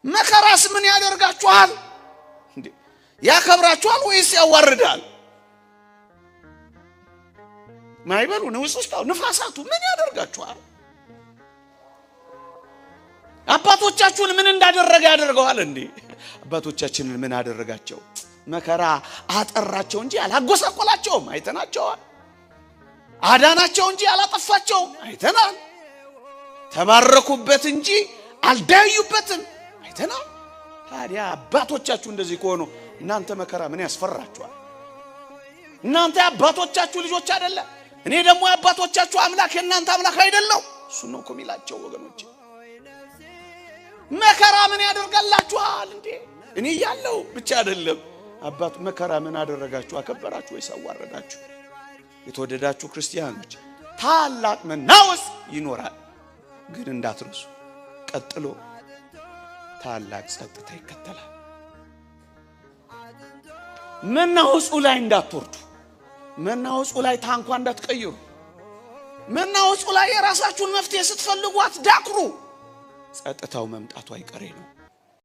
መከራስ ምን ያደርጋችኋል? እንዴ ያከብራችኋል ወይስ ያዋርዳል? ማዕበሉ፣ ንውጽውጽታው፣ ንፋሳቱ ምን ያደርጋችኋል? አባቶቻችሁን ምን እንዳደረገ ያደርገዋል እንዴ? አባቶቻችንን ምን አደረጋቸው? መከራ አጠራቸው እንጂ አላጎሳቆላቸውም። አይተናቸዋል። አዳናቸው እንጂ አላጠፋቸውም። አይተናል። ተባረኩበት እንጂ አልዳዩበትም። አይተናል። ታዲያ አባቶቻችሁ እንደዚህ ከሆኑ እናንተ መከራ ምን ያስፈራችኋል? እናንተ የአባቶቻችሁ ልጆች አይደለ? እኔ ደግሞ የአባቶቻችሁ አምላክ የእናንተ አምላክ አይደለሁ? እሱ ነው እኮ የሚላቸው ወገኖች። መከራ ምን ያደርጋላችኋል እንዴ? እኔ እያለሁ ብቻ አይደለም አባት መከራ ምን አደረጋችሁ? አከበራችሁ ወይስ አዋረዳችሁ? የተወደዳችሁ ክርስቲያኖች ታላቅ መናወጽ ይኖራል፣ ግን እንዳትረሱ፣ ቀጥሎ ታላቅ ጸጥታ ይከተላል። መናወጹ ላይ እንዳትወርዱ፣ መናወጹ ላይ ታንኳ እንዳትቀይሩ፣ መናወጹ ላይ የራሳችሁን መፍትሄ ስትፈልጉ አትዳክሩ። ጸጥታው መምጣቱ አይቀሬ ነው።